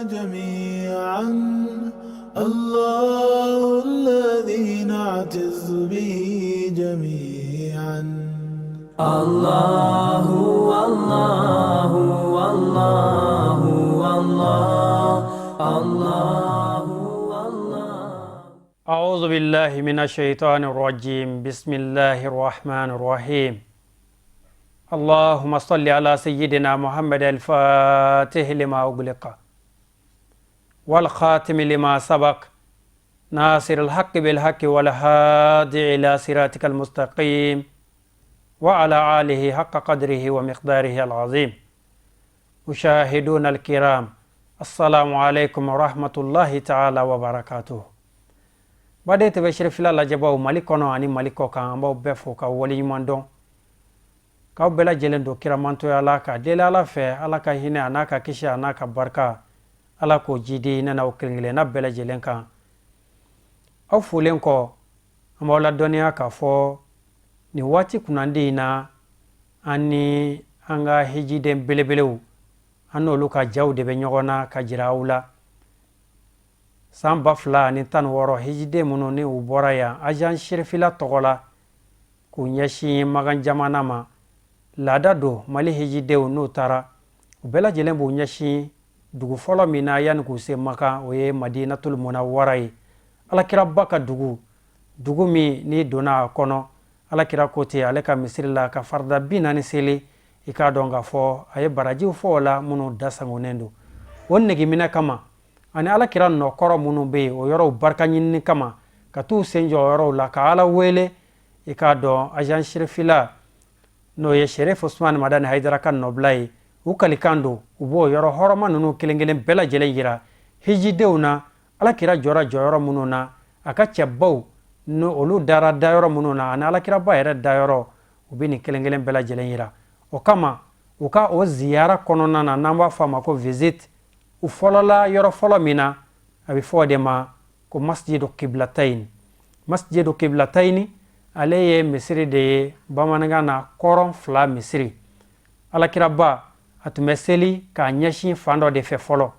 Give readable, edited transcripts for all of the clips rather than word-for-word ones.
جميعا الله الذي نعتز به جميعا الله الله الله الله الله الله. أعوذ بالله من الشيطان الرجيم. بسم الله الرحمن الرحيم. اللهم صل على سيدنا محمد الفاتح لما أغلق والخاتم لما سبق ناصر الحق بالحق والهادي إلى صراطك المستقيم وعلى آله حق قدره ومقداره العظيم. مشاهدون الكرام، السلام عليكم ورحمة الله تعالى وبركاته. Baden TV Cherifila lajɛbaw Mali kɔnɔ ani Mali kɔ kan, an b'aw bɛɛ fo ka waleɲuman dɔn, k'aw bɛɛ lajɛlen don kiramantoya la, ka deli Ala fɛ, Ala ka hinɛ a n'a ka kisi a n'a ka barika, Ala k'o jidi ne n'aw kelen kelenna bɛɛ lajɛlen kan. Aw folen kɔ, an b'aw ladɔnniya k'a fɔ nin waati kunnandi in na, an ni an ka hijiden belebelew, an n'olu ka jaw de bɛ ɲɔgɔn na ka jira aw la. San 2016 hijiden minnu ni u bɔra yan agence Cherifila tɔgɔ la k'u ɲɛsin Makan jamana ma, laada don, Mali hijidenw n'u taara, u bɛɛ lajɛlen b'u ɲɛsin dugu fɔlɔ min na yanni k'u se Makan, o ye Madinatul Munawwara ye, Alakiraba ka dugu, dugu min n'i donna a kɔnɔ, Alakira ko ten ale ka misiri la ka farida 40 seli, i k'a dɔn k'a fɔ a ye barajiw fɔ o la minnu dasangonnen don. O negiminɛ kama ani Alakira nɔkɔrɔ minnu bɛ yen, o yɔrɔw barika ɲinini kama, ka t'u sen jɔ o yɔrɔw la ka Ala wele, i k'a dɔn agence Cherifila, n'o ye Sherif Usman Madani Hayidara ka nɔbila ye, u kalikan don, u b'o yɔrɔ hɔrɔma ninnu kelen kelen bɛɛ lajɛlen yira hijidenw na, Alakira jɔra jɔyɔrɔ minnu na, a ka cɛbaw ni olu dara dayɔrɔ minnu na, ani Alakiraba yɛrɛ dayɔrɔ, u bɛ nin kelen kelen bɛɛ lajɛlen yira. O kama, u ka o ziyara kɔnɔna na, n'an b'a fɔ a ma ko visite, u fɔlɔla yɔrɔ fɔlɔ min na, a bɛ fɔ o de ma ko Masjidu Kiblatayini. Masjidu Kiblatayini, ale ye misiri de ye, bamanankan na kɔrɔn fila misiri. Alakiraba a tun bɛ seli k'a ɲɛsin fan dɔ de fɛ fɔlɔ.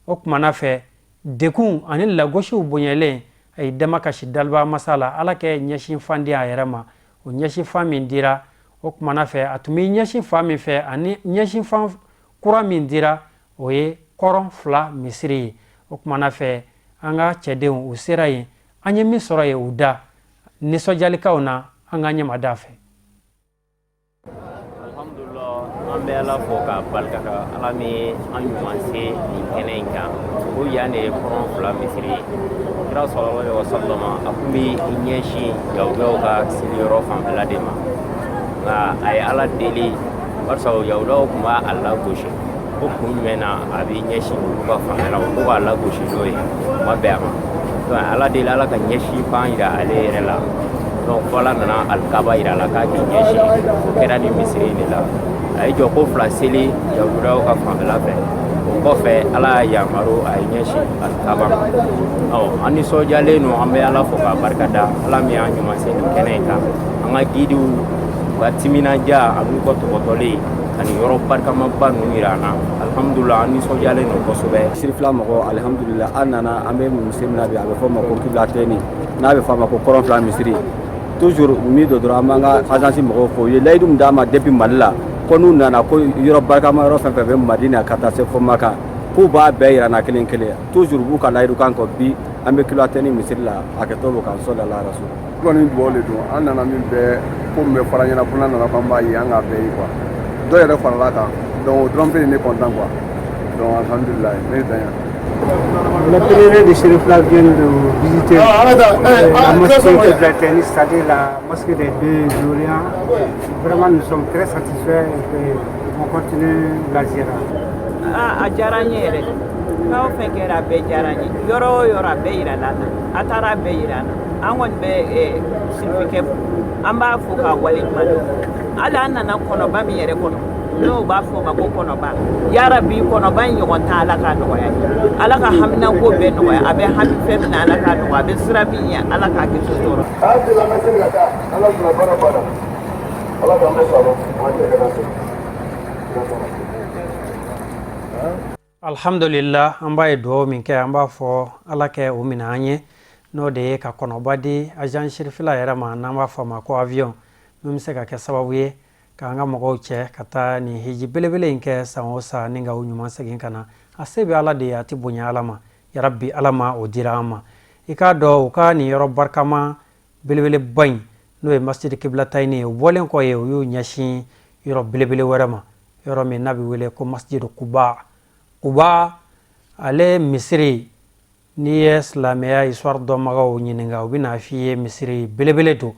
O kumana fɛ, dekun ani lagosiw bonyɛlen, a ye dama kasi daliba masa la, Ala kɛ ɲɛsin fan di a yɛrɛ ma. O ɲɛsin fan min dira, o kumana fɛ, a tun bɛ ɲɛsin fan min fɛ ani ɲɛsin fan kura min dira, o ye kɔrɔn fila misiri ye. O kumana fɛ, an ka cɛdenw, u sera yen, an ye min sɔrɔ yen, u da nisɔndiyalikaw na, an ka ɲɛmada fɛ. Alhamdulillah, an bɛ Ala fo k'a barika ka Ala min an ɲuman se nin kɛnɛ in kan, ko yan de ye kɔrɔn fila misiri ye. Kira sallallahu alaihi wasallam, a kun bɛ i ɲɛsin yahudiyaw ka seliyɔrɔ fanfɛla de ma, nka a ye Ala deli, barisa yahudiyaw tun b'a a lagosi ko kun jumɛn na a b'i ɲɛsin olu ka fanfɛla, o ko k'a lagosi n'o ye, o ma bɛn a ma. Donc Ala deli, Ala ka ɲɛsin fan yira ale yɛrɛ la. Donc fo Ala nana alikaba yira a la k'a k'i ɲɛsin. O kɛra nin misiri in de la. A ye jɔ ko fila seli yahudiyaw ka fanfɛla fɛ. O kɔfɛ, Ala y'a yamaru, a ye ɲɛsin alikaba ma. Ɔ, an nisɔndiyalen don, an bɛ Ala fo k'a barika da, Ala min y'an ɲuman se nin kɛnɛ in kan. An ka gidiw, u ka timinadiya ani u ka tɔgɔtɔli ka nin yɔrɔ barikamaba ninnu yira an na, alhamdulillah, an nisɔndiyalen don kosɛbɛ. Sirifila mɔgɔ, alhamdulillah, an nana, an bɛ misiri min na bi, a bɛ fɔ o ma ko Kiblatɛni, n'a bɛ fɔ a ma ko kɔrɔn fila misiri. Toujours min don dɔrɔn, an b'an ka agence mɔgɔw fo, u ye layidu min d'an ma depuis Mali la, ko n'u nana, ko yɔrɔ barikama yɔrɔ fɛn fɛn bɛ Madina ka taa se fo Maka, k'u b'a bɛɛ yira n na kelen kelen. Toujours u b'u ka layidu kan kɔ. Bi an bɛ Kiblatɛni misiri la, a kɛtɔ b'o kan sɔli ala rasul. Kɔni dugawu de don, an nana min bɛɛ ko min bɛ fɔra ɲɛna ko n'an nana k'an b'a ye, an k'a bɛɛ ye quoi. Dɔw yɛrɛ farala kan, donc o dɔrɔn pe ne content quoi. Donc alhamdulilayi, ne dan yan. Les pèlerins de Cherifla viennent de visiter la mosquée Kiblatayni, c'est-à-dire la mosquée des deux Orients. Vraiment, nous sommes très satisfaits et on continue la ziara. A diyara n ye yɛrɛ. Fɛn o fɛn kɛra, a bɛɛ diyara n ye. Yɔrɔ o yɔrɔ, a bɛɛ yirala an na, a taara a bɛɛ yira an na. An kɔni bɛ sirifikɛ fo, an b'a fo k'a waleɲuman dɔn. Hali an nana kɔnɔba min yɛrɛ kɔnɔ, n'o b'a fɔ o ma ko kɔnɔba, yarabi kɔnɔba in ɲɔgɔn tɛ, Ala k'a nɔgɔya ye, Ala ka haminanko bɛɛ nɔgɔya. A bɛ hami fɛn min na, Ala k'a nɔgɔya. A bɛ sira min ɲɛ, Ala k'a kɛ tɔɔrɔ. Alhamdulillah, an ka seli ka taa Ala sɔnna, baara banna, Ala k'an bɛɛ sɔrɔ, an ka kɛ ka taa seli. Alhamdulillah, an b'a ye dugawu min kɛ, an b'a fɔ Ala kɛ o minɛ an ye, n'o de ye ka kɔnɔba di agence Cherifila yɛrɛ ma, n'an b'a fɔ a ma ko avion min bɛ se ka kɛ sababu ye k'an ka mɔgɔw cɛ ka taa nin hiji belebele in kɛ san o san ni ka u ɲuman segin ka na. A se bɛ Ala de ye, a tɛ bonya Ala ma. Yarabi, Ala ma o dira an ma. I k'a dɔn u ka nin yɔrɔ barikama belebeleba in, n'o ye Masjid Kiblatayini ye, u bɔlen kɔ ye, u y'u ɲɛsin yɔrɔ belebele wɛrɛ ma, yɔrɔ min n'a bɛ wele ko Masjid Kuba. Kuba ale misiri, n'i ye silamɛya histoire dɔnbagaw ɲininka, u bɛna f'i ye misiri belebele don,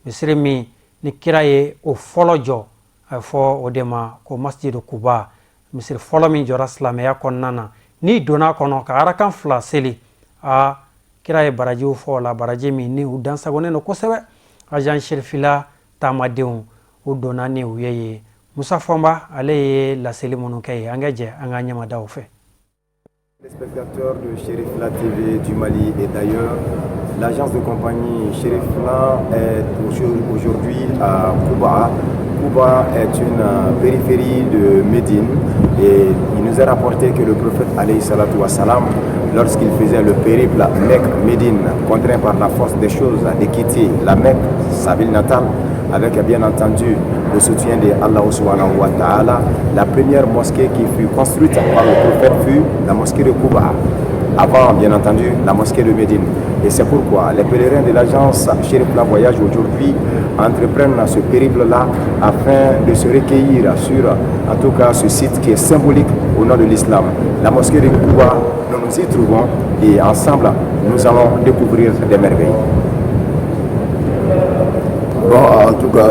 misiri min ni kira ye o fɔlɔ jɔ, a bɛ fɔ o de ma ko Masjid Kuba, misiri fɔlɔ min jɔra silamɛya kɔnɔna na. N'i donna a kɔnɔ ka arakan 2 seli, a kira ye barajiw fɔ o la, baraji min ni u dansagonnen don kosɛbɛ. Agence Cherifila taamadenw, u donna ni u ye yen. Musa Fɔnba, ale ye laseli minnu kɛ yen, an ka jɛ an ka ɲɛmadaw fɛ. Les spectateurs de Cherifla TV du Mali et d'ailleurs, l'agence de compagnie Cherifla est aujourd'hui à Kouba. Kouba est une périphérie de Médine et il nous est rapporté que le prophète alayhi salatu wassalam, lorsqu'il faisait le périple Mecque-Médine, contraint par la force des choses de quitter la Mecque, sa ville natale, avec bien entendu le soutien de Allah subhanahu wa ta'ala, la première mosquée qui fut construite par le prophète fut la mosquée de Kouba, avant bien entendu la mosquée de Médine. Et c'est pourquoi les pèlerins de l'agence Cherifla Voyage aujourd'hui entreprennent ce périple-là afin de se recueillir sur, en tout cas, ce site qui est symbolique au nom de l'islam. La mosquée de Kouba, nous nous y trouvons et ensemble, nous allons découvrir des merveilles. Bon, en tout cas,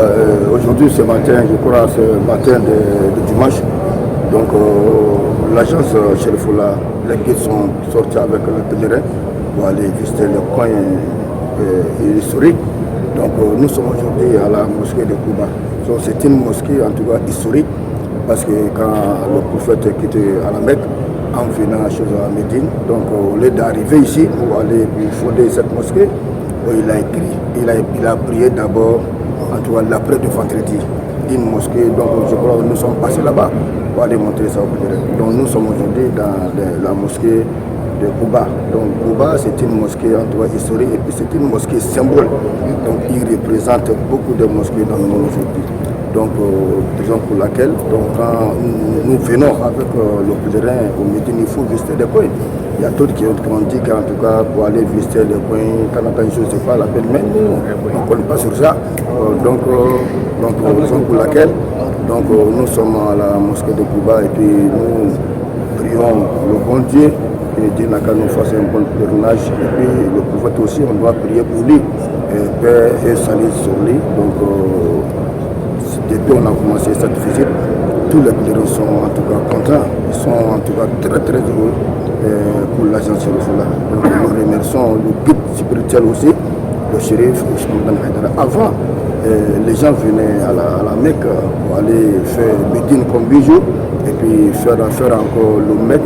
aujourd'hui, ce matin, je crois, ce matin de dimanche, donc l'agence Cherifla, les guides sont sortis avec le pèlerin pour aller visiter le coin historique. Donc nous sommes aujourd'hui à la mosquée de Kouba. Donc, c'est une mosquée en tout cas historique parce que quand le prophète quitté à la Mecque, en venant chez à Médine, donc au lieu d'arriver ici pour aller pour fonder cette mosquée, il a écrit, il a prié d'abord, en tout cas l'après de vendredi, une mosquée. Donc je crois que nous sommes passés là-bas pour aller montrer ça au pèlerin. Donc nous sommes aujourd'hui dans la mosquée de Kouba. Donc Kouba, c'est une mosquée en tout cas historique et puis c'est une mosquée symbole. Donc il représente beaucoup de mosquées dans le monde aujourd'hui. Donc, raison pour laquelle, donc, quand nous venons avec le pèlerin au Médine, il faut visiter des coins. Il y a d'autres qui ont dit qu'en tout cas, pour aller visiter les coins, quand on entend une chose, c'est pas la peine. Mais nous, on ne connaît pas sur ça. Donc, raison pour laquelle donc, nous sommes à la mosquée de Kouba et puis nous prions le bon Dieu et Dieu n'a qu'à nous fasse un bon pèlerinage. Et puis le prophète aussi, on doit prier pour lui. Et paix et salut sur lui. Donc, depuis on a commencé cette visite, tous les pèlerins sont en tout cas contents. Ils sont en tout cas très très heureux pour l'agence Cherifla. Donc nous remercions le guide spirituel aussi, le shérif Ousmane Haïdara. Avant, les gens venaient à la Mecque pour aller faire Médine comme 8 jours et puis faire encore le Mecque,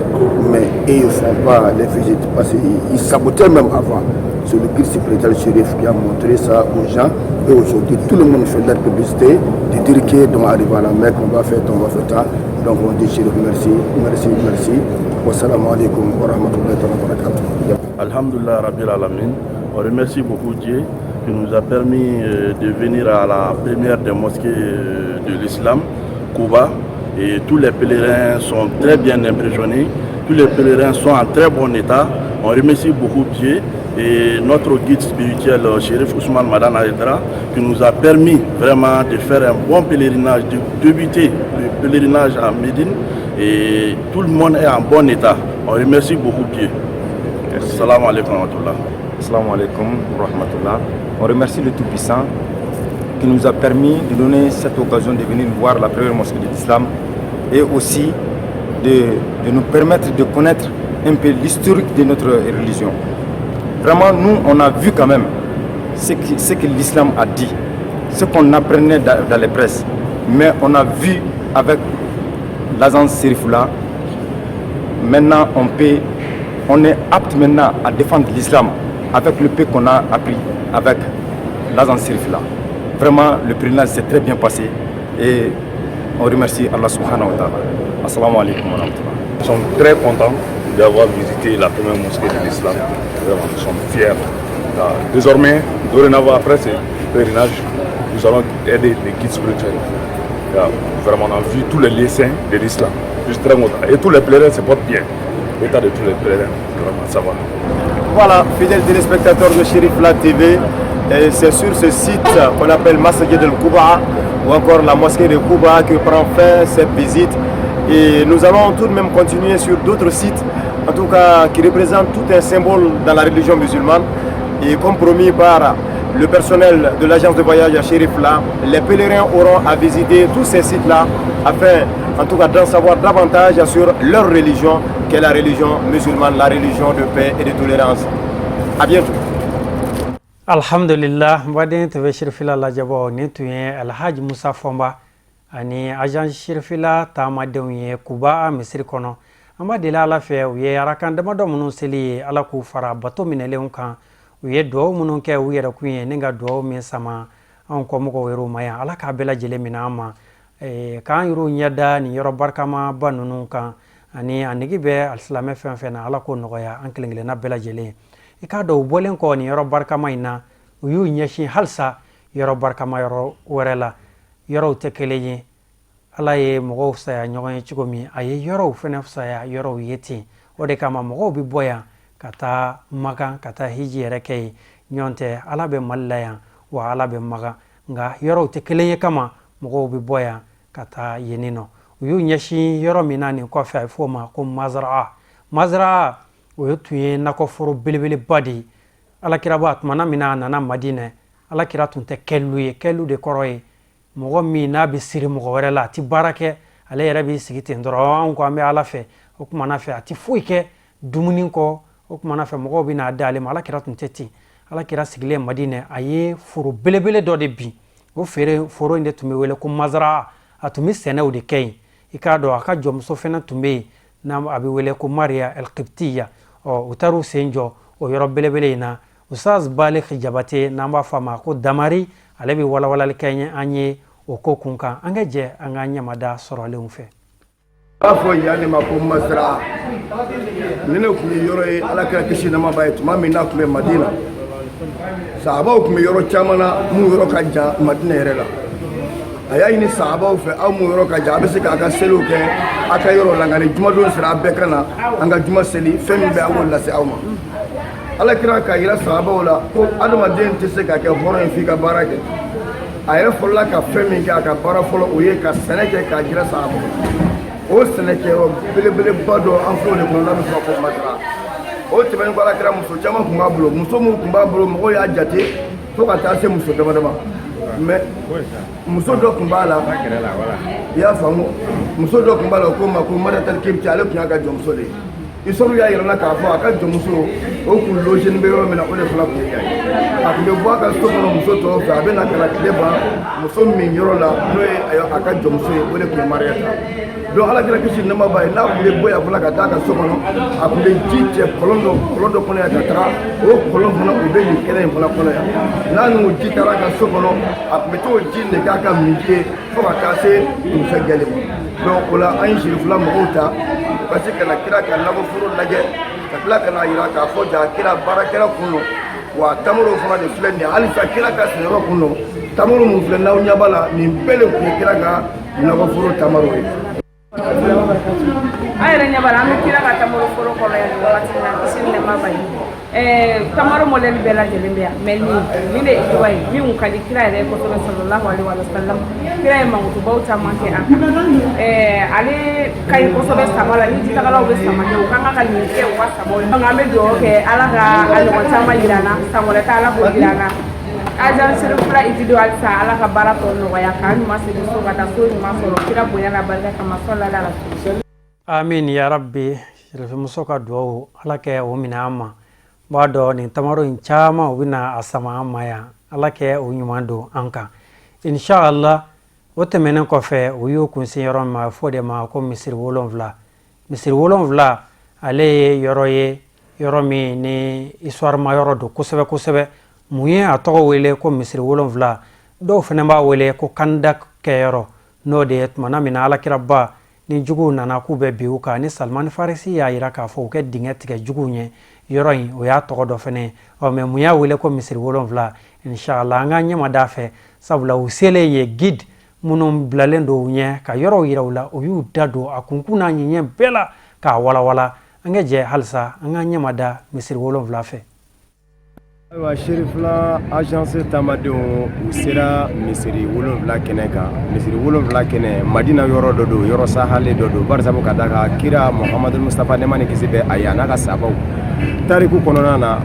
mais ils ne font pas les visites parce qu'ils sabotaient même avant. C'est le guide spirituel shérif qui a montré ça aux gens. Et aujourd'hui, tout le monde fait de la publicité, de dire que donc, arrivé à la Mecque, on va faire tant, on va faire tant. Donc on dit shérif merci, merci, merci. Wassalamu alaikum wa rahmatullahi wa barakatuh. Alhamdulillah Rabbil Alamin. On remercie beaucoup Dieu qui nous a permis de venir à la première des mosquées de l'islam, Kouba. Et tous les pèlerins sont très bien impressionnés. Tous les pèlerins sont en très bon état. On remercie beaucoup Dieu et notre guide spirituel, Chérif Ousmane Madani Haïdara, qui nous a permis vraiment de faire un bon pèlerinage, de débuter le pèlerinage à Médine. Et tout le monde est en bon état. On remercie beaucoup Dieu. Salam alaikum wa rahmatullah. Assalamu alaikum wa rahmatullah. On remercie le Tout-Puissant qui nous a permis de donner cette occasion de venir voir la première mosquée de l'islam et aussi de nous permettre de connaître un peu l'historique de notre religion. Vraiment, nous, on a vu quand même ce que l'islam a dit, ce qu'on apprenait dans les presses. Mais on a vu avec l'agence Cherifla, maintenant on est apte maintenant à défendre l'islam avec le peu qu'on a appris avec l'agence Cherifla. Vraiment, le pèlerinage s'est très bien passé et on remercie Allah subhanahu wa ta'ala. Assalamu alaikum wa rahmatullah. Nous sommes très contents d'avoir visité la première mosquée de l'islam. Vraiment, nous sommes fiers. Désormais, dorénavant, après ce pèlerinage, nous allons aider les guides spirituels. Vraiment, on a vu tous les lieux saints de l'islam. Je suis très content. Et tous les pèlerins se portent bien. L'état de tous les pèlerins, vraiment, ça va. Voilà, fidèles téléspectateurs de Cherifla TV, et c'est sur ce site qu'on appelle Masjid el-Kouba ou encore la mosquée de Kouba que prend fin cette visite. Et nous allons tout de même continuer sur d'autres sites, en tout cas qui représentent tout un symbole dans la religion musulmane. Et comme promis par le personnel de l'agence de voyage à Cherifla, les pèlerins auront à visiter tous ces sites-là afin, en tout cas, d'en savoir davantage sur leur religion, qui est la religion musulmane, la religion de paix et de tolérance. À bientôt. Alhamdulillah, n baden tun bɛ Sirifila lajɛbɔ. Nin tun ye Alhaji Musa Fɔnba ani agence Sirifila taamadenw ye Kuba misiri kɔnɔ. An b'a deli Ala fɛ, u ye arakan damadɔ minnu seli ye, Ala k'u fara bato minɛlenw kan. U ye duwawu minnu kɛ u yɛrɛkun ye ni ka duwawu min sama anw kɔmɔgɔw yɛrɛw ma yan, Ala k'a bɛɛ lajɛlen minɛ an ma, k'an yɛrɛw ɲɛda nin yɔrɔ barikamaba ninnu kan. Ani a nege bɛ alisilamɛ fɛn fɛn na, Ala k'o nɔgɔya an kelen kelenna bɛɛ lajɛlen. I k'a dɔn, u bɔlen kɔ nin yɔrɔ barikama in na, u y'u ɲɛsin halisa yɔrɔ barikama yɔrɔ wɛrɛ la. Yɔrɔw tɛ kelen ye. Ala ye mɔgɔw fisaya ɲɔgɔn ye cogo min, a ye yɔrɔw fɛnɛ fisaya yɔrɔw ye ten. O de kama mɔgɔw bɛ bɔ yan ka taa Makan, ka taa hiji yɛrɛ kɛ yen. Ɲɔgɔn tɛ, Ala bɛ Mali la yan wa Ala bɛ Makan, nka yɔrɔw tɛ kelen ye kama mɔgɔw bɛ bɔ yan ka taa yen nɔ. U y'u ɲɛsin yɔrɔ min na nin kɔfɛ, a bɛ fɔ o ma ko Mazara. Mazara, o ye tun ye nakɔforo belebeleba de ye. Alakiraba tumana min na a nana Madinɛ, Alakira tun tɛ kɛlu ye. Kɛlu de kɔrɔ ye mɔgɔ min n'a bɛ siri mɔgɔ wɛrɛ la, a tɛ baara kɛ, ale yɛrɛ b'i sigi ten dɔrɔn. Anw ko an bɛ Ala fɛ, o kumana fɛ a tɛ foyi kɛ dumuni kɔ. O kumana fɛ mɔgɔw bɛ n'a d'ale ma. Alakira tun tɛ ten. Alakira sigilen Madinɛ, a ye foro belebele dɔ de bin. O feere foro in de tun bɛ wele ko Mazara. A tun bɛ sɛnɛw de kɛ yen. I k'a dɔn, a ka jɔnmuso fana tun bɛ yen n'a a bɛ wele ko Mariya Elkiptiya. Ɔ, u taar'u sen jɔ o yɔrɔ belebele in na. Ustaz Balik Jabate, n'an b'a fɔ a ma ko Damari, ale bɛ walawalali kɛ an ye o ko kun kan. An ka jɛ an ka ɲamada sɔrɔlenw fɛ. B'a fɔ yan de ma ko Masira. Ni ne tun ye yɔrɔ ye, Ala kɛra kisi nama b'a ye, tuma min n'a tun bɛ Madina, sahabaw tun bɛ yɔrɔ caman na mun yɔrɔ ka jan Madina yɛrɛ la. A y'a ɲini sahabaw fɛ, aw mun yɔrɔ ka jan, a bɛ se k'a ka seliw kɛ a ka yɔrɔ la, nka ni jumadon sera, a bɛɛ ka na an ka juma seli. Fɛn min bɛ, a b'o lase aw ma. Ala kira k'a yira sahabaw la ko adamaden tɛ se ka kɛ hɔrɔn ye f'i ka baara kɛ. A yɛrɛ fɔlɔla ka fɛn min kɛ, a ka baara fɔlɔ, o ye ka sɛnɛ kɛ k'a jira sahabaw. O sɛnɛkɛyɔrɔ belebeleba dɔ, an filɛ o de kɔnɔ, n'a bɛ fɔ ko Masara. O tɛmɛnen kɔ, Ala kira muso caman tun b'a bolo. Muso minnu tun b'a bolo, mɔgɔw y'a jate fo ka taa se muso dama dama, mais muso dɔ tun b'a la, i y'a faamu, muso dɔ tun b'a la, o ko ma ko Mariyatal Kibiti. Ale tun y'a ka jɔnmuso de ye. Histoire y'a yira k'a fɔ a ka jɔnmuso o kun logénin bɛ yɔrɔ min na, o de fana tun ye yan ye. A tun bɛ bɔ a ka so kɔnɔ muso tɔw fɛ, a bɛ na ka na tile ban muso min yɔrɔ la, n'o ye a ka jɔnmuso ye, o de tun ye Mariyata. Donc Ala kira kisi nɛma b'a ye, n'a tun bɛ bɔ yan fana ka taa a ka so kɔnɔ, a tun bɛ ji cɛ kɔlɔn dɔ kɔnɔ yan ka taga. O kɔlɔn fana, o bɛ nin kɛnɛ in fana kɔnɔ yan. N'a n'o ji taara a ka so kɔnɔ, a tun bɛ t'o ji de k'a ka minji ye fo ka taa se dugusɛ jɛlen ma. Donc o la, an ye Sirifila mɔgɔw ta u ka se ka na kira ka nakɔforo lajɛ, ka tila ka na yira k'a fɔ ja kira baarakɛla kun don wa tamaro fana de filɛ nin ye. Halisa kira ka sɛnɛyɔrɔ kun don. Tamaro mun filɛ n'aw ɲɛ b'a la, nin bɛɛ de tun ye kira ka nakɔforo tamaro ye. An yɛrɛ ɲɛ b'a la, an bɛ kira ka tamaro foro kɔnɔ yan nin wagati in na, kisi ni nɛɛma b'a ye. Tamaro mɔdɛli bɛɛ lajɛlen bɛ yan, mais nin de ye tuba ye min kun ka di kira yɛrɛ ye kosɛbɛ, sallallahu alaihi wa sallam. Kira ye mankutubaw caman kɛ a kan. Ale ka ɲi kosɛbɛ sama la. Ni jitagalaw bɛ sama kɛ, u ka kan ka nin kɛ u ka samaw ye. Donc an bɛ dugawu kɛ, Ala ka a ɲɔgɔn caman yira an na, san wɛrɛ ta Ala k'o yira an na. Agence Sirifila Ijido, halisa Ala ka baara tɔ nɔgɔya, k'an ɲuman segin so, ka taa so ɲuman sɔrɔ kira bonya n'a barika kama, sallallahu alaihi wa sallam. Amin ya rabbi. Sirifimuso ka duwawu, Ala kɛ o minɛ an ma. N b'a dɔn nin tamaro in caman, u bɛna a sama an ma yan. Ala kɛ o ɲuman don an kan, inshallah. O tɛmɛnen kɔfɛ, u y'u kunsin yɔrɔ min ma, a fɔ de ma ko misiri 7. Misiri 7, ale ye yɔrɔ ye, yɔrɔ min ni histoire ma yɔrɔ don kosɛbɛ kosɛbɛ. Mun ye a tɔgɔ wele ko misiri 7? Dɔw fana b'a wele ko kandak kɛyɔrɔ, n'o de ye tumana min na alakiraba Ni juguw nana k'u bɛ bin u kan, ni Salman Farisi y'a yira k'a fɔ u kɛ dingɛ tigɛ juguw ɲɛ, yɔrɔ in o y'a tɔgɔ dɔ fɛnɛ ye. Ɔ mais mun y'a wele ko misiri wolonfila? Inshallah, an k'an ɲɛmada a fɛ, sabula u selen ye, guide minnu bilalen don u ɲɛ ka yɔrɔw yira u la, u y'u da don a kunkun n'a ɲɛɲɛ bɛɛ la k'a walawala. An ka jɛ halisa an k'an ɲɛmada misiri wolonfila fɛ. Ayiwa, Cherifla agence taamadenw, u sera misiri wolonfila kɛnɛ kan. Misiri wolonfila kɛnɛ, Madina yɔrɔ dɔ don, yɔrɔ sahalen dɔ don, barisabu ka da kan kira Muhamadu Mustafa, nɛɛma ni kisi bɛ a ye, a n'a ka sabaw tariku kɔnɔna na,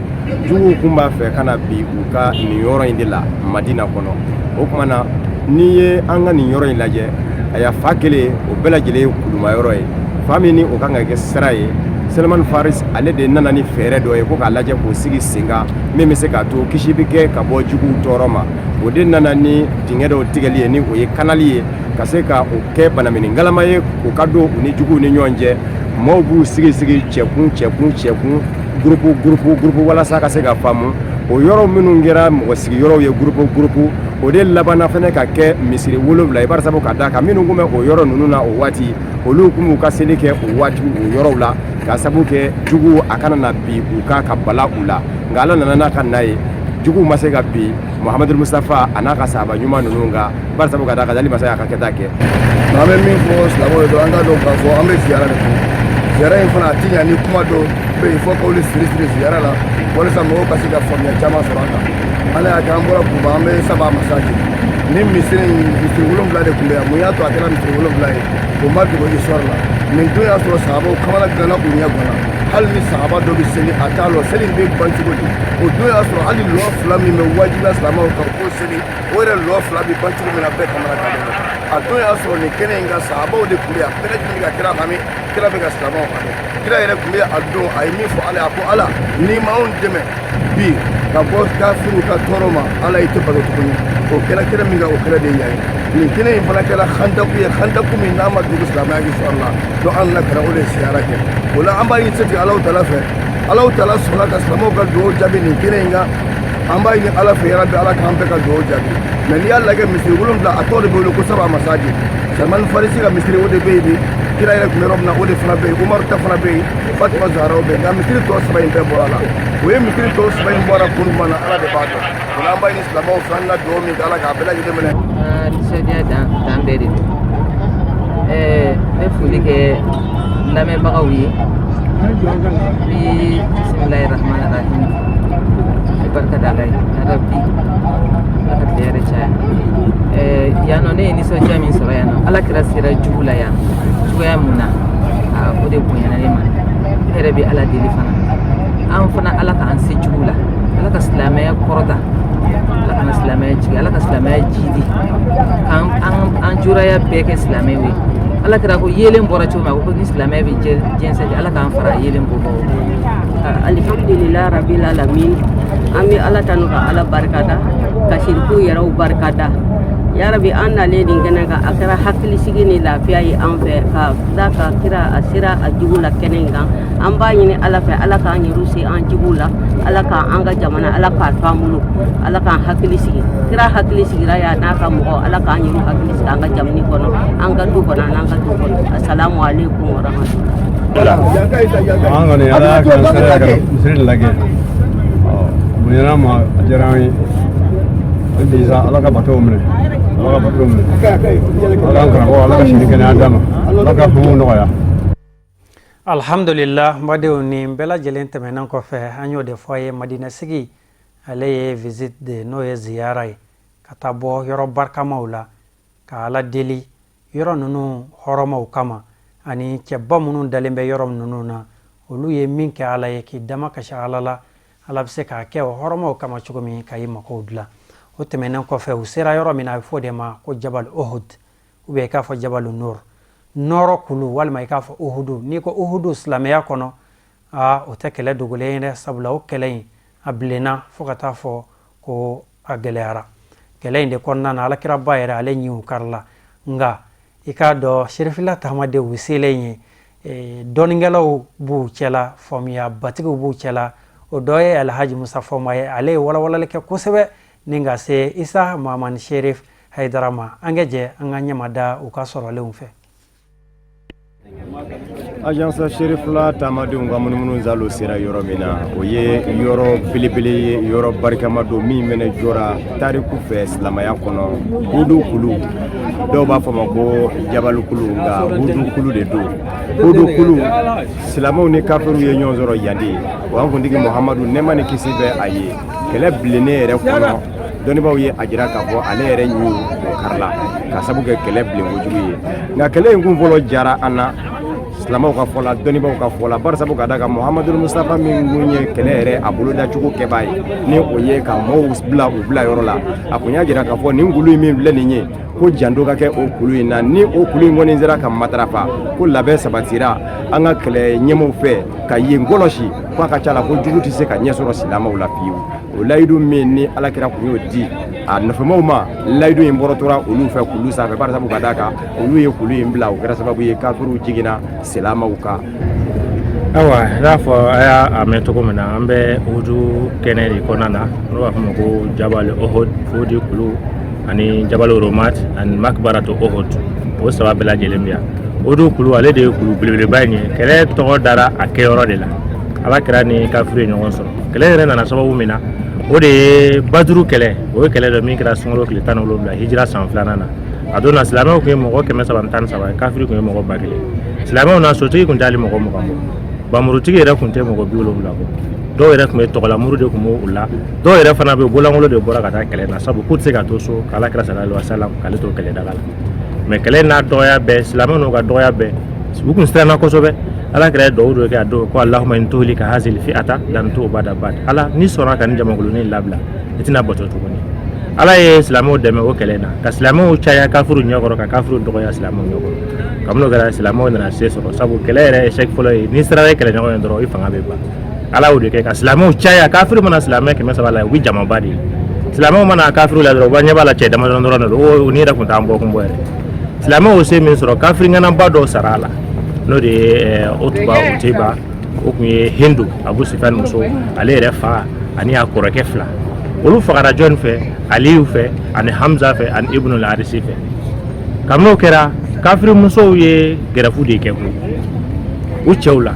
juguw kun b'a fɛ ka na bin u ka nin yɔrɔ in de la Madina kɔnɔ. O tuma na, n'i ye an ka nin yɔrɔ in lajɛ, a fa kelen, o bɛɛ lajɛlen ye kuluma yɔrɔ ye. Fa min ni o kan ka kɛ sira ye, Salman Faris, ale de nana ni fɛɛrɛ dɔ ye ko k'a lajɛ k'o sigi sen kan, min bɛ se k'a to kisi bɛ kɛ ka bɔ juguw tɔɔrɔ ma. O de nana ni dingɛ dɔw tigɛli ye, ni o ye kanali ye, ka se ka o kɛ banamini galama ye, o ka don u ni juguw ni ɲɔgɔn cɛ. Maaw b'u sigi sigi cɛkun cɛkun cɛkun, groupe groupe groupe, walasa ka se ka faamu. O yɔrɔ minnu kɛra mɔgɔ sigiyɔrɔw ye, groupe groupe, o de labanna fana ka kɛ misiri wolonwula ye, barisabu ka da kan minnu tun bɛ o yɔrɔ ninnu na o waati, olu tun b'u ka seli kɛ o waati o yɔrɔw la, ka sabu kɛ juguw a kana na bin u kan ka bala u la. Nka Ala nana n'a ka na ye, juguw ma se ka bin Muhamadu Mustafa a n'a ka sahaba ɲuman ninnu kan, barisabu ka da kan masa y'a ka kɛta kɛ. An bɛ min fɔ silamɛw ye dɔrɔn, an k'a dɔn k'a fɔ an bɛ ziyara de kɛ. Ziyara in fana, a ti ɲa ni kuma dɔw bɛ yen fo k'olu siri siri ziyara la, walasa mɔgɔw ka se ka faamuya caman sɔrɔ a kan. Ala y'a kɛ an bɔra Kuba, an bɛ Saba Masajid. Ni misiri in, misiri wolonwula de tun bɛ yan. Mun y'a to a kɛra misiri wolonwula ye? O ma dogo histoire la. Nin don y'a sɔrɔ sahabaw kamana ganna, u ɲɛ ganna. Hali ni sahaba dɔ bɛ seli, a t'a lɔn seli in bɛ ban cogo di. O don y'a sɔrɔ hali lɔ fila min bɛ wajibiya silamɛw kan k'o seli, o yɛrɛ lɔ fila bɛ ban cogo min na, bɛɛ kamana gannen don. A don y'a sɔrɔ nin kɛnɛ in kan, sahabaw de tun bɛ yan, bɛɛ lajɛlen bɛ ka kira hami, kira bɛ ka silamɛw hami. Kira yɛrɛ tun bɛ a don, a ye min fɔ Ala ye, a ko: "Ala, n'i ma anw dɛmɛ bi ka bɔ kafiriw ka tɔɔrɔ ma, Ala, i tɛ bato tuguni." O kɛra kɛnɛ min kan, o kɛra de ye yan ye. Nin kɛnɛ in fana kɛra handaku ye, handaku min n'a ma dogo silamɛya histoire la. Donc an nana ka na o de ziyara kɛ. O la, an b'a ɲini setigi Alahu Taala fɛ. Alahu Taala sɔnna ka silamɛw ka dugawu jaabi nin kɛnɛ in kan. An b'a ɲini Ala fɛ, yarabi, Ala k'an bɛɛ ka dugawu jaabi. Mais n'i y'a lajɛ, misiri wolonwula, a tɔgɔ de bɛ wele ko Saba Masajid. Salman Farisi ka misiri, o de bɛ yen bi. Kira yɛrɛ tun bɛ yɔrɔ min na, o de fana bɛ yen. Umaru ta fana bɛ yen, Fatima Zaharaw bɛ yen. Nka misiri tɔ saba in bɛɛ bɔra a la. O ye misiri tɔ saba in bɔra kun jumɛn na, Ala de b'a dɔn. O la, an b'a ɲini silamɛw fɛ, an ka dugawu min kɛ, Ala k'a bɛɛ lajɛlen minɛ. Nisɔndiya dan dan bɛɛ de don. N bɛ foli kɛ lamɛnbagaw ye. N bɛ bisimilahi rahmani rahim, n bɛ barika da Ala ye. Yarabi, Ala ka tile yɛrɛ caya. Yan nɔ, ne ye nisɔndiya min sɔrɔ yan nɔ, Ala kira sera jugu la yan cogoya mun na, o de bonyana ne ma. Ne yɛrɛ bɛ Ala deli fana, an fana, Ala k'an se jugu la. Ala ka silamɛya kɔrɔta, Ala kana silamɛya jigin, Ala ka silamɛya jidi, k'an an juraya bɛɛ kɛ silamɛw ye. Ala kira ko yeelen bɔra cogo min, a ko ni silamɛya bɛ jɛnsɛn, Ala k'an fara yeelen bɔbagaw. Alhamdulillah rabbil alamin. An bɛ Ala tanu ka Ala barikada, ka siriku yɛrɛw barikada. Yarabi, an nalen nin kɛnɛ kan, a kɛra hakilisigi ni lafiya ye an fɛ, ka da ka kira a sera a jugu la kɛnɛ in kan. An b'a ɲini Ala fɛ, Ala k'an yɛrɛw se an juguw la. Ala k'an ka jamana, Ala k'a to an bolo. Ala k'an hakili sigi. Kira hakili sigira yan n'a ka mɔgɔ. Ala k'an yɛrɛw hakili sigi an ka jamana kɔnɔ, an ka du kɔnɔ, an ka du kɔnɔ. Asalamu aleykum wa rahmatulah. An kɔni, Ala y'a kɛ an sera ka misiri lajɛ. A bonyana ma, a diyara an ye. Hali bi sa, Ala ka batow minɛ, Ala ka batow minɛ. Ala k'an karamɔgɔ, Ala ka sini kɛnɛya d'a ma, Ala ka hamiw nɔgɔya. Alhamdulillah, n badenw, nin bɛɛ lajɛlen tɛmɛnen kɔfɛ, an y'o de fɔ a ye, Madina sigi, ale ye visite de, n'o ye ziyara ye, ka taa bɔ yɔrɔ barikamaw la ka Ala deli yɔrɔ ninnu hɔrɔmaw kama, ani cɛba minnu dalen bɛ yɔrɔ ninnu na, olu ye min kɛ Ala ye, k'i dama kasi Ala la, Ala bɛ se k'a kɛ o hɔrɔmaw kama cogo min ka i makow dilan. O tɛmɛnen kɔfɛ, u sera yɔrɔ min na, a bɛ fɔ o de ma ko Jabal Uhud, ou bien i k'a fɔ Jabal Nur, nɔrɔ kulu, walima i k'a fɔ Uhudu. N'i ko Uhudu silamɛya kɔnɔ, aa, o tɛ kɛlɛ dogolen ye dɛ, sabula o kɛlɛ in a bilenna fo ka taa fɔ ko a gɛlɛyara. Kɛlɛ in de kɔnɔna na, alakiraba yɛrɛ, ale ɲinw karila. Nka i k'a dɔn, serifila taamadenw, u selen ye, dɔnnikɛlaw b'u cɛla, faamuya batigiw b'u cɛla. O dɔ ye Alhaji Musa Fɔma ye. Ale ye walawalali kɛ kosɛbɛ ni ka se Isa Mahamani Sherif Hayidara ma. An ka jɛ an ka ɲɛmada u ka sɔrɔlenw fɛ. Agence Cherifla taamadenw ka munumunu zalo sera yɔrɔ min na, o ye yɔrɔ belebele ye, yɔrɔ barikama don min mɛnɛ jɔra tariku fɛ silamɛya kɔnɔ. Hudu kulu, dɔw b'a fɔ ma ko jabalu kulu, nka Hudu kulu de don. Hudu kulu, silamɛw ni kafiriw ye ɲɔgɔn sɔrɔ yan de. O an kuntigi Muhamadu, nɛɛma ni kisi bɛ a ye, kɛlɛ bilennen yɛrɛ kɔnɔ, dɔnnibaaw ye a jira k'a fɔ ale yɛrɛ ɲin o karila ka sabu kɛ kɛlɛ bilen kojugu ye. Nka kɛlɛ in kun fɔlɔ jara an na, silamɛw ka fɔ la, dɔnnibaaw ka fɔ la, barisabu ka da kan Muhamadu Mustafa min kun ye kɛlɛ yɛrɛ a bolodacogo kɛbaa ye, ni o ye ka maaw bila u bila yɔrɔ la, a kun y'a jira k'a fɔ nin kulu in min filɛ nin ye, ko janto ka kɛ o kulu in na. Ni o kulu in kɔni sera ka matarafa, ko labɛn sabatira an ka kɛlɛ ɲɛmaaw fɛ ka yen kɔlɔsi, ko a ka ca la ko jugu tɛ se ka ɲɛ sɔrɔ silamɛw la fiyewu. O layidu min ni Alakira kun y'o di a nɔfɛmaw ma, layidu in bɔrɔtora olu fɛ kulu sanfɛ, barisabu ka d'a kan olu ye kulu in bila, o kɛra sababu ye kafiriw jiginna silamɛw kan. Ayiwa, i n'a fɔ a y'a mɛn cogo min na, an bɛ Uhudu kɛnɛ de kɔnɔna na, n'o b'a fɔ ma ko Jabal Uhud, Uhudi kulu ani Jabal Romat ani Makbaratu Uhud, o saba bɛɛ lajɛlen bɛ yan. Uhudu kulu, ale de ye kulu belebeleba in ye. Kɛlɛ tɔgɔ dara a kɛyɔrɔ de la. Ala kira ni kafiri ye ɲɔgɔn sɔrɔ. Kɛlɛ yɛrɛ nana sababu min na, o de ye Baduru kɛlɛ. O ye kɛlɛ dɔ min kɛra sunkalo tile 17, hijira san filanan na. A don na, silamɛw tun ye mɔgɔ 313 ye, kafiri tun ye mɔgɔ 1000. Silamɛw na, sotigi tun t'ale mɔgɔ 20 bɔ, bamurutigi yɛrɛ tun tɛ mɔgɔ 70 bɔ. Dɔw yɛrɛ tun bɛ tɔgɔlamuru de tun b'u la, dɔw yɛrɛ fana bɛ bolangolo de bɔra ka taa kɛlɛ na, sabu k'u tɛ se ka to so k'Ala kira sallallahu alaihi wasallam k'ale to kɛlɛdaga la. Mais kɛlɛ n'a dɔgɔya bɛɛ, silamɛw n'u ka dɔgɔya bɛɛ, u tun siranna kosɛbɛ. Ala kira ye duwawu dɔ kɛ a don ko Allahumma in tuhlika hazil fi'ata lan tu'bada ba'd. Ala, n'i sɔnna ka nin jamakulunin labila, i tɛna bato tuguni. Ala ye silamɛw dɛmɛ o kɛlɛ na, ka silamɛw caya kafiriw ɲɛkɔrɔ, ka kafiriw dɔgɔya silamɛw ɲɛkɔrɔ. Kabini o kɛra, silamɛw nana se sɔrɔ, sabu kɛlɛ yɛrɛ échec fɔlɔ ye n'i sera kɛlɛɲɔgɔn ye dɔrɔn, i fanga bɛ ban. Ala y'o de kɛ ka silamɛw caya. Kafiri mana silamɛ 300 la, u bɛ jamaba de ye. Silamɛw mana kafiriw la dɔrɔn, u b'a ɲɛ b'a la cɛ damadɔ dɔrɔn de don, o ni yɛrɛ tun t'an bɔ kun bɔ yɛrɛ. Silamɛw y'o se min sɔrɔ, kafiri ŋanaba dɔw sara a la, n'o de ye Otuba, Oteba, o tun ye Hindu Abu Sufyan muso, ale yɛrɛ fa ani a kɔrɔkɛ fila, olu fagara jɔn fɛ? Aliyu fɛ ani Hamza fɛ ani Ibn al-Arisi fɛ. Kabini o kɛra, kafiri musow ye gɛrɛfu de kɛ koyi u cɛw la,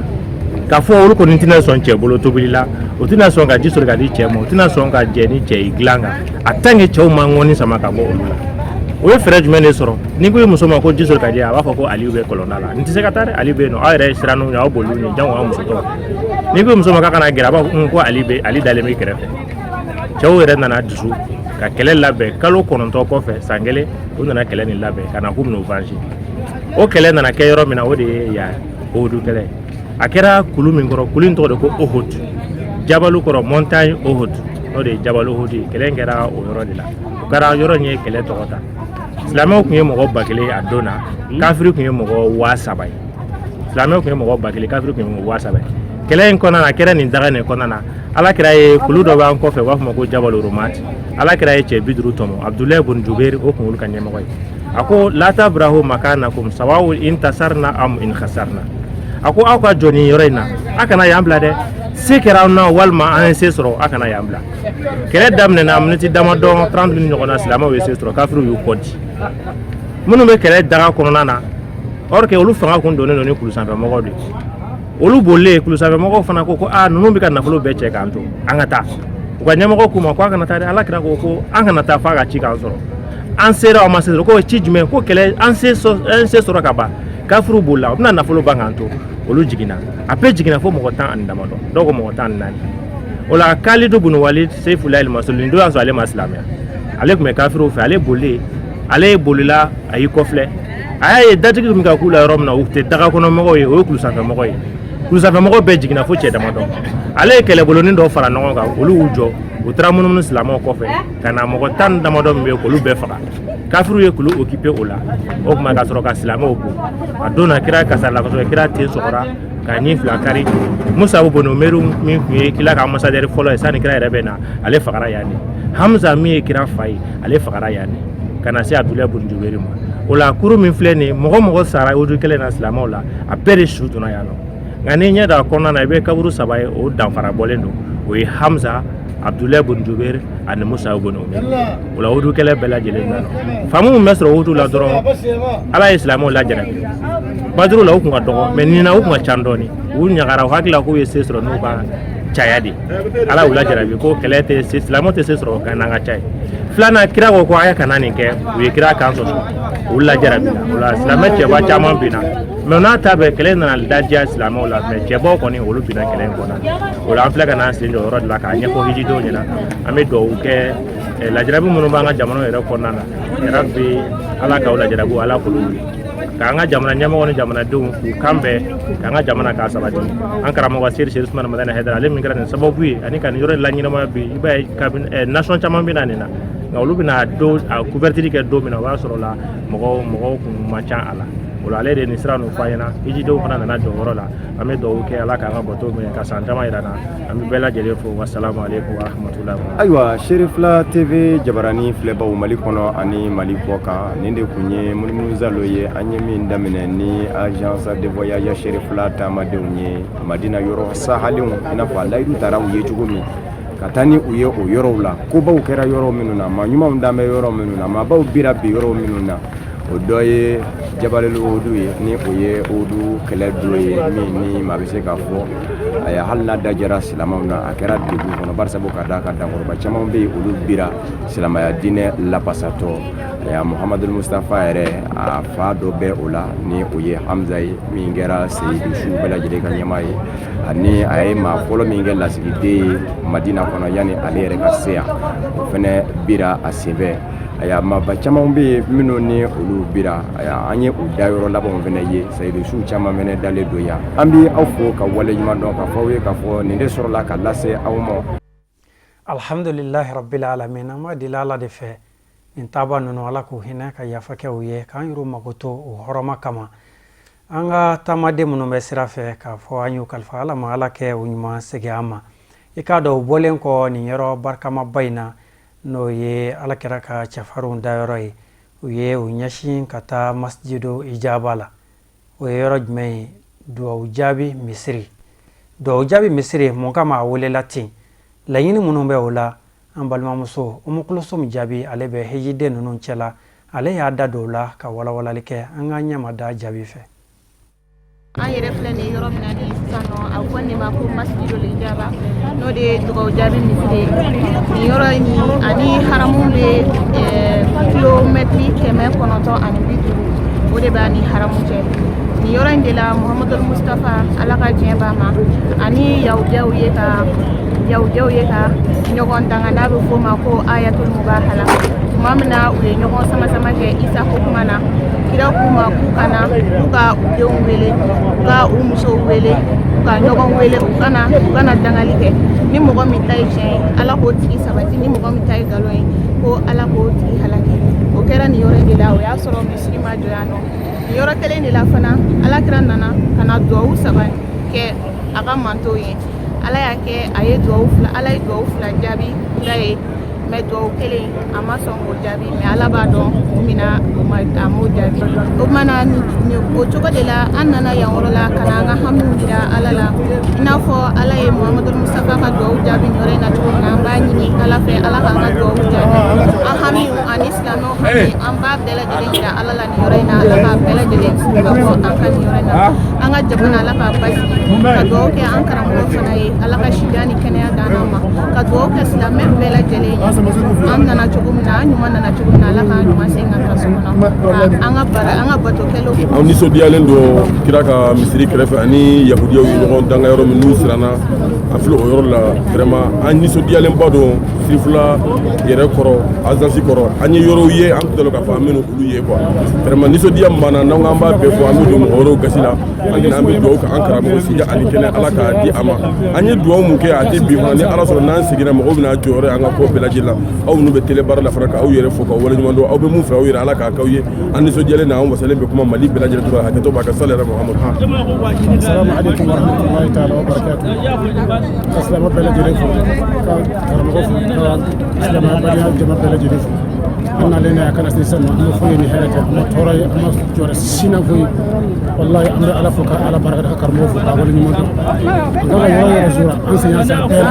k'a fɔ olu kɔni tɛna sɔn cɛ bolo tobili la, u tɛna sɔn ka ji sɔrɔ ka di cɛ ma, u tɛna sɔn ka jɛ ni cɛ ye dilan kan a tant que cɛw ma ŋɔni sama ka bɔ olu la. O ye fɛɛrɛ jumɛn de sɔrɔ? N'i ko i muso ma ko ji sɔrɔ ka di, a b'a fɔ ko Aliyu bɛ kɔlɔnda la, n tɛ se ka taa dɛ, Aliyu bɛ yen nɔ, aw yɛrɛ siran n'u ɲɛ, aw boli ɲɛ, jango aw muso tɔw. N'i ko i muso ma k'a kana gɛrɛ, a b'a fɔ ko Ali bɛ, Ali dalen bɛ kɛrɛfɛ. Cɛw yɛrɛ nana dusu ka kɛlɛ labɛn. Kalo 9 kɔfɛ, san kelen, u nana kɛlɛ nin labɛn ka na k'u bɛn'u venger. O kɛlɛ nana kɛ yɔrɔ min na, o de ye yan Uhudu kɛlɛ. A kɛra kulu min kɔrɔ, kulu in tɔgɔ de ko Uhud, jabalu kɔrɔ montagne Uhud, n'o de ye jabal Uhud ye. Kɛlɛ in kɛra o yɔrɔ de la. O kɛra yɔrɔ in ye kɛlɛ tɔgɔ ta. Silamɛw tun ye mɔgɔ 1000 ye a don na, kafiri tun ye mɔgɔ 3000 ye. Silamɛw tun ye mɔgɔ 1000, kafiri tun ye mɔgɔ 3000 ye. Kɛlɛ in kɔnɔna na, a kɛra nin daga nin kɔnɔna na. Ala kira ye kulu dɔ b'an kɔfɛ, u b'a fɔ ma ko jabal Rumat. Ala kira ye cɛ 50 tɔmɔ. Abdulayi bun Jubair, o tun y'olu ka ɲɛmɔgɔ ye. A ko la tabrahu makanakum sawawu intasarna am in khasarna. A ko aw ka jɔ nin yɔrɔ in na, a kana yan bila dɛ, se kɛra an na walima an ye se sɔrɔ, a kana yan bila. Kɛlɛ daminɛna miniti damadɔ, 30 minutes ɲɔgɔn na, silamɛw ye se sɔrɔ, kafiriw y'u kɔ di. Minnu bɛ kɛlɛ daga kɔnɔna na, or que olu fanga kun donnen don ni kulu sanfɛmɔgɔw de ye, olu bolilen, kulu sanfɛmɔgɔw fana ko ko aa, ninnu bɛ ka nafolo bɛɛ cɛ k'an to, an ka taa. U ka ɲɛmɔgɔ k'u ma ko an kana taa dɛ. Ala kira ko ko an kana taa f'a ka ci k'an sɔrɔ, an sera o ma se sɔrɔ. Ko ci jumɛn? Ko kɛlɛ, an se sɔrɔ ka ban, kafiriw bolila, u bɛna nafolo ban k'an to. Olu jiginna, a bɛɛ jiginna fo mɔgɔ 10 ani damadɔ, dɔw ko mɔgɔ 14. O la Kalidu bun Walid Seyfulayi Masuluni, nin don y'a sɔrɔ ale ma silamɛya, ale tun bɛ kafiriw fɛ. Ale bolilen, ale bolila, a y'i kɔfilɛ, a y'a ye datigi min ka k'u la yɔrɔ min na, u tɛ daga kɔnɔ mɔgɔw ye, o ye kulu sanfɛmɔgɔ ye. Kulu sanfɛmɔgɔ bɛɛ jiginna fo cɛ damadɔ. Ale ye kɛlɛbolonin dɔ fara ɲɔgɔn kan, olu y'u jɔ, u taara munumunu silamɛw kɔfɛ ka na mɔgɔ 10 damadɔ min bɛ yen, k'olu bɛɛ faga. Kafiriw ye kulu occupé o la. O tuma ka sɔrɔ ka silamɛw bon. A don na, kira kasarala kosɛbɛ, kira ten sɔgɔra ka ɲin fila kari. Musabu bun Umeru min tun ye kira ka ambassadeur fɔlɔ ye sani kira yɛrɛ bɛ na, ale fagara yan de. Hamza min ye kira fa ye, ale fagara yan de, ka na se Abdulayi bun Juberi ma. O la kuru min filɛ nin ye, mɔgɔ mɔgɔ sara Uhudu kɛlɛ na silamɛw la, a bɛɛ de su donna yan nɔ. Nka n'i ɲɛ da a kɔnɔna na, i bɛ kaburu saba ye, o danfara bɔlen don. O ye Hamza, Abdulayi bun Jubair ani Musa bun Umar. O la Uhudu kɛlɛ bɛɛ lajɛlen nana. Faamu min bɛ sɔrɔ Uhudu la dɔrɔn, Ala ye silamɛw lajarabi. Baduru la u kun ka dɔgɔ, mais nin na u kun ka ca dɔɔni. U ɲagara, u hakili la k'u ye se sɔrɔ n'u ka caya de. Ala y'u lajarabi ko kɛlɛ tɛ se, silamɛw tɛ se sɔrɔ ka n'an ka ca ye. Filanan, kira ko a ye kana nin kɛ, u ye kira kan sɔsɔ, u lajarabi la. O la silamɛ cɛba caman binna, mais n'a ta bɛɛ kɛlɛ nana ladiya silamɛw la, mais cɛbaw kɔni olu binna kɛlɛ in kɔnɔ. O la an filɛ ka n'an sen jɔ yɔrɔ de la k'a ɲɛfɔ hijidenw ɲɛna. An bɛ dugawu kɛ lajarabi minnu b'an ka jamana yɛrɛ kɔnɔna na, yarabi Ala k'aw lajarabi, Ala k'olu wuli, k'an ka jamana ɲɛmɔgɔ ni jamanadenw k'u kan bɛn, k'an ka jamana k'a sabati. An karamɔgɔ Seyidi Seri Usumani Madani Hayidara, ale min kɛra nin sababu ye ani ka nin yɔrɔ in laɲɛnamaya bi, i b'a ye kabini nation caman bɛ na nin na, nka olu bɛna don a couverture kɛ don min na, o b'a sɔrɔ la mɔgɔw kun man ca a la. O la ale de ye nin sira ninnu fɔ an ɲɛna. Hijidenw fana nana jɔ yɔrɔ la. An bɛ dugawu kɛ, Ala k'an ka bato minɛ, ka san caman yira an na. An bɛ bɛɛ lajɛlen fo. Wasalamu aleykum wa rahmatulahi. Ayiwa, Serifila TV jabarani filɛbaw Mali kɔnɔ ani Mali kɔ kan, nin de kun ye munumunuzalo ye an ye min daminɛ ni agence de voyage Serifila taamadenw ye Madina yɔrɔ sahalenw, i n'a fɔ a layidu taara u ye cogo min ka taa ni u ye o yɔrɔw la. Kobaw kɛra yɔrɔ minnu na, maa ɲumanw dan bɛ yɔrɔ minnu na, maabaw bira bi yɔrɔ minnu na, o dɔ ye Jabalil Uhudu ye, ni o ye Uhudu kɛlɛ dɔ ye min ni maa bɛ se k'a fɔ ayiwa, hali n'a dajara silamɛw na, a kɛra degun kɔnɔ, barisabu ka d'a kan dankɔrɔba caman bɛ yen, olu bira silamɛya diinɛ lapasatɔ. Ayiwa, Muhamadul Mustafa yɛrɛ a fa dɔ bɛ o la, ni o ye Hamza ye, min kɛra seyidu suw bɛɛ lajɛlen ka ɲɛmaa ye, ani a ye maa fɔlɔ min kɛ lasigiden ye Madina kɔnɔ yanni ale yɛrɛ ka se yan, o fɛnɛ bira a senfɛ. Ayiwa, maaba caman bɛ yen minnu ni olu bira. Ayiwa, an ye o dayɔrɔ labanw fɛnɛ ye, seyidu suw caman fɛnɛ dalen don yan. An bɛ aw fo ka waleɲuman dɔn ka fɔ aw ye k'a fɔ nin de sɔrɔla ka lase aw ma. Alhamdulilahi rabbil alamin. An b'a deli Ala de fɛ, nin taaba ninnu, Ala k'u hinɛ ka yafa kɛ u ye, k'an yɛrɛw makoto u hɔrɔma kama. An ka taamaden minnu bɛ sira fɛ, k'a fɔ an y'u kalifa Ala ma, Ala kɛ u ɲuman segin an ma. I k'a dɔn, u bɔlen kɔ nin yɔrɔ barikamaba in na, n'o ye Ala kɛra ka cɛfarinw dayɔrɔ ye, u ye u ɲɛsin ka taa Masjidu Ijaba la. O ye yɔrɔ jumɛn ye? Duwawu jaabi misiri. Duwawu jaabi misiri, mun kama a welela ten? Laɲini minnu bɛ o la, an balimamuso Umu Kulusum Jaabi, ale bɛ hijiden ninnu cɛla, ale y'a da don o la ka walawalali kɛ. An k'an ɲɛma da Jaabi fɛ. An yɛrɛ filɛ nin yɔrɔ min na nin sisan nɔ, a bɛ fɔ nin ma ko Masjidul Ijaba, n'o de ye dugawu jaabi misiri ye. Nin yɔrɔ in ani haramu bɛ kilomɛtiri 950, o de b'a ni haramu cɛ. Nin yɔrɔ in de la Muhamadul Mustafa, Ala ka diɲɛ b'a ma, ani yahudiyaw ye ka ɲɔgɔn danga, n'a bɛ f'o ma ko ayatul mubahala. Tuma min na u ye ɲɔgɔn sama-sama kɛ Isa ko kuma na, kira k'u ma k'u ka na, k'u ka u denw wele, u ka u musow wele, u ka ɲɔgɔn wele, u kana dangali kɛ. Ni mɔgɔ min ta ye tiɲɛ ye, Ala k'o tigi sabati. Ni mɔgɔ min ta ye nkalon ye, ko Ala k'o tigi halaki. O kɛra nin yɔrɔ in de la. O y'a sɔrɔ misiri ma jɔ yan nɔ. Nin yɔrɔ kelen de la fana, Ala kira nana ka na duwawu saba kɛ a ka mantow ye. Ala y'a kɛ a ye duwawu fila, Ala ye duwawu fila jaabi kira ye, mais duwawu kelen a ma sɔn k'o jaabi. Mais Ala b'a dɔn kun min na o ma a m'o jaabi. O tuma na, o cogo de la an nana yan yɔrɔ la ka na an ka hamiw jira Ala la, i n'a fɔ Ala ye Muhamadu Mustafa ka duwawu jaabi nin yɔrɔ in na cogo min na. An b'a ɲini Ala fɛ, Ala k'an ka duwawu jaabi. An hamiw ani silamɛw hami, an b'a bɛɛ lajɛlen jira Ala la nin yɔrɔ in na. Ala k'a bɛɛ lajɛlen ka bɔ an ka nin yɔrɔ in na. An ka jamana, Ala k'a basigi. Ka duwawu kɛ an karamɔgɔ fana ye, Ala ka sijan ni kɛnɛya d'an ma. Ka duwawu kɛ silamɛ bɛɛ lajɛlen ye. An nana cogo min na, an ɲuman nana cogo min na, Ala k'an ɲuman segin ka taa so kɔnɔ, ka an ka baara, an ka bato kɛlenw. An nisɔndiyalen don kira ka misiri kɛrɛfɛ ani yahudiyaw ye ɲɔgɔn danga yɔrɔ min n'u siranna, an filɛ o yɔrɔ la. Vraiment, an nisɔndiyalenba don. Sirifila yɛrɛ kɔrɔ, agence kɔrɔ, an ye yɔrɔw ye an tun t'a dɔn k'a fɔ an bɛ olu ye quoi. Vraiment, nisɔndiya min b'an na, n'an ko an b'a bɛɛ fɔ, an bɛ don mɔgɔ wɛrɛw gasi la. An kɛnɛ, an bɛ dugawu kɛ an karamɔgɔ sija ani kɛnɛ, Ala k'a di a ma. An ye dugawu mun kɛ, a tɛ bi fana, ni Ala sɔrɔ n'an seginna, mɔgɔw bɛna jɔyɔrɔ ye an ka ko bɛɛ lajɛlen la. Aw minnu bɛ télé baara la fana, k'aw yɛrɛ fo k'aw waleɲuman dɔn. Aw bɛ mun fɛ aw yɛrɛ, Ala k'a k'aw ye. An nisɔndiyalen na, an wasalen bɛ kuma Mali bɛɛ lajɛlen tɔgɔ la. Hakɛto b'a ka sali yɛrɛ Muhamadu. Assalamu alaikum warahmatullahi ta'ala wa barakatuh. Ka silamɛ bɛɛ lajɛlen fo, ka karamɔgɔ fo, ka silamɛya badenya jama bɛɛ lajɛlen fo. An nalen n'a ye ka na se sisan nɔ, an ma foyi ye ni hɛrɛ tɛ, an ma tɔɔrɔ ye, an ma jɔrɔ si na foyi. Walahi, an bɛ Ala fo ka Ala barika da, ka karamɔgɔ fo k'a wale ɲuman dɔn. An kan ka yɔrɔ yɔrɔ sura, an sen y'an se a bɛɛ la.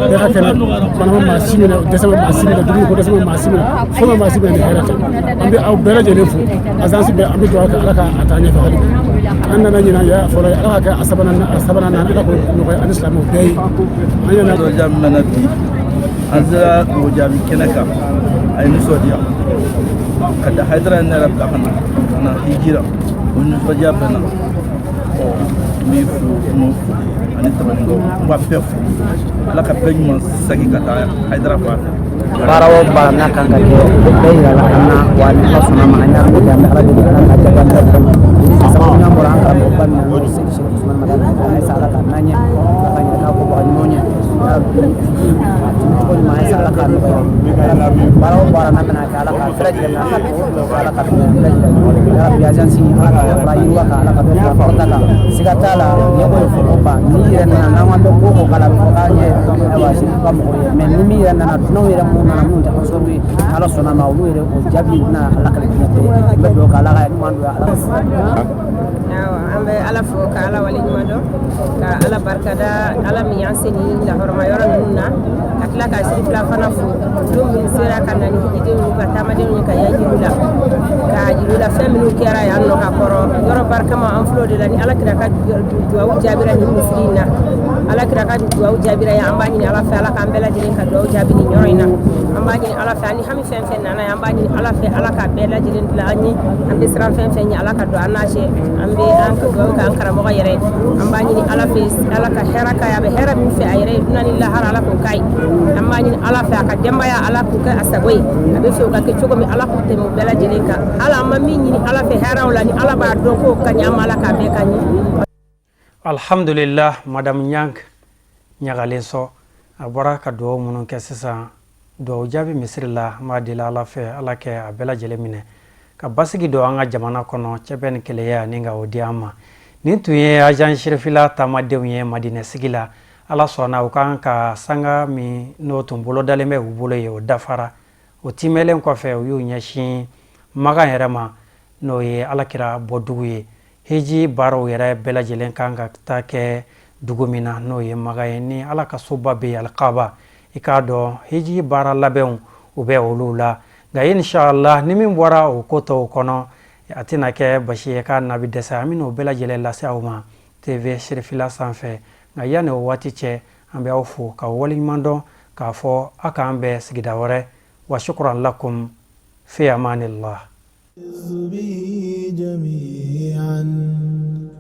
Bɛɛ ka kɛnɛ, bana ma maa si minɛ, dɛsɛ ma maa si minɛ, dumuni ko dɛsɛ ma maa si minɛ, foyi ma maa si minɛ ni hɛrɛ tɛ. An bɛ aw bɛɛ lajɛlen fo, agence bɛɛ. An bɛ dugawu kɛ, Ala ka a taa ɲɛfɛ hali bi. An nana ɲinan y'a fɔlɔ ye, Ala ka kɛ a sabanan, a sabanan na, Ala k'o nɔgɔya ani silamɛw bɛɛ ye. An ɲɛna Nisɔndiya min bɛ na bi, an sera o jaabi kɛnɛ kan, a ye nisɔndiya ka da. Hayidara ye ne yɛrɛ bila ka na ka na hijira, o nisɔndiya bɛ na. Ɔ, n b'i fo, n b'o fo ani Tabaninkaw, n b'a bɛɛ fo. Ala ka bɛɛ ɲuman segin ka taa Hayidara fan fɛ. Baara o baara n'a kan ka kɛ, o bɛɛ yirala an na. Wa ni Ala sɔnna ma, an y'a bɛɛ kɛ. An bɛ Ala deli, Ala ka jaabi an bɛɛ lajɛlen ma. Sababu ɲuman bɔra an karamɔgɔba min na, n'o ye Seyidi Sɛki Usumani Madani. Ayisa, Ala k'a n'an ɲɛ, Ala ka ɲɛ k'a kɔ baga ɲumanw ɲɛ. Ya Rabbi, a timi cogo ɲuman, ayisa, Ala k'a nɔgɔya. Baara o baara n'an bɛna kɛ, Ala k'a bɛɛ lajɛlen minɛ, Ala ka minɛ bɛɛ lajɛlen. Ya Rabbi, agence, Ala ka dɔ fara yiriwa kan, Ala ka dɔ fara kɔrɔta kan. Siga t'a la, ɲɛko ye fɔ ko ban. N'i yɛrɛ nana, n'an ko an bɛ ko o ko k'a la, a bɛ fɔ k'an ye ayiwa Sirifu ka mɔgɔw ye. Mais ni min yɛrɛ nana, dunanw yɛrɛ minnu nana, minnu tɛ ansɔriw ye, Ala sɔnna ma, olu yɛrɛ o jaabi u bɛna lakale diɲɛ bɛɛ ye. N bɛ dugawu kɛ, Ala ka ɲuman don Ala. Awɔ, an bɛ Ala fo ka Ala waleɲuman dɔn, ka Ala barikada, Ala min y'an se ni lahɔrɔma yɔrɔ ninnu na, ka tila ka Sirifila fana fo, olu minnu sera ka na ni hijidenw n'u ka taamadenw ye ka yajiru la, ka jiru la fɛn minnu kɛra yan nɔ ka kɔrɔ yɔrɔ barikama. An filɛ o de la ni Ala kira ka duwawu jaabira nin misiri in na. Ala kira ka duwawu jaabira yan. An b'a ɲini Ala fɛ, Ala k'an bɛɛ lajɛlen ka duwawu jaabi nin yɔrɔ in na. An b'a ɲini Ala fɛ, ani hami fɛn fɛn nana yan, an b'a ɲini Ala fɛ, Ala k'a bɛɛ lajɛlen dilan an ye. An bɛ siran fɛn fɛn ɲɛ, Ala ka don an n'a cɛ. An bɛ an ka duwawu kɛ an karamɔgɔ yɛrɛ ye. An b'a ɲini Ala fɛ, Ala ka hɛrɛ k'a ye. A bɛ hɛrɛ min fɛ a yɛrɛ ye dunan ni lahara, Ala k'o k'a ye. An b'a ɲini Ala fɛ, a ka denbaya, Ala k'u kɛ a sago ye. A bɛ fɛ u ka kɛ cogo min, Ala k'u tɛmɛ u bɛɛ lajɛlen kan. Hali an ma min ɲini Ala fɛ hɛrɛw la, ni Ala b'a dɔn k'o ka ɲi an ma, Ala k'a bɛɛ ka ɲi. Alhamdulillah, Madame Nyang ɲagalen sɔ, a bɔra ka dugawu minnu kɛ sisan, dugawu jaabi misiri la, an b'a deli Ala fɛ, Ala kɛ a bɛɛ lajɛlen minɛ, ka basigi don an ka jamana kɔnɔ, cɛbɛ ni keleya ni ka o di an ma. Nin tun ye agence Sirifila taamadenw ye Madinɛ sigi la. Ala sɔnna, u kan ka sanga min n'o tun bolodalen bɛ u bolo ye, o dafara. O timɛlen kɔfɛ, u y'u ɲɛsin Makan yɛrɛ ma, n'o ye Alakira bɔdugu ye. Hiji baaraw yɛrɛ bɛɛ lajɛlen kan ka taa kɛ dugu min na, n'o ye Makan ye, ni Ala ka soba bɛ yen, Alikaba. I k'a dɔn, hiji baara labɛnw, u bɛ olu la. Nka inshallah, ni min bɔra o ko tɔw kɔnɔ, a tɛna kɛ basi ye k'a na bɛ dɛsɛ. An bɛna o bɛɛ lajɛlen lase aw ma TV Sirifila sanfɛ. Nka yanni o waati cɛ, an bɛ aw fo ka waleɲuman dɔn, k'a fɔ a k'an bɛn sigida wɛrɛ. Wa shukran lakum, fi amanillah.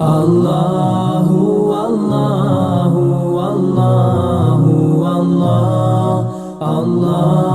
الله الله الله الله.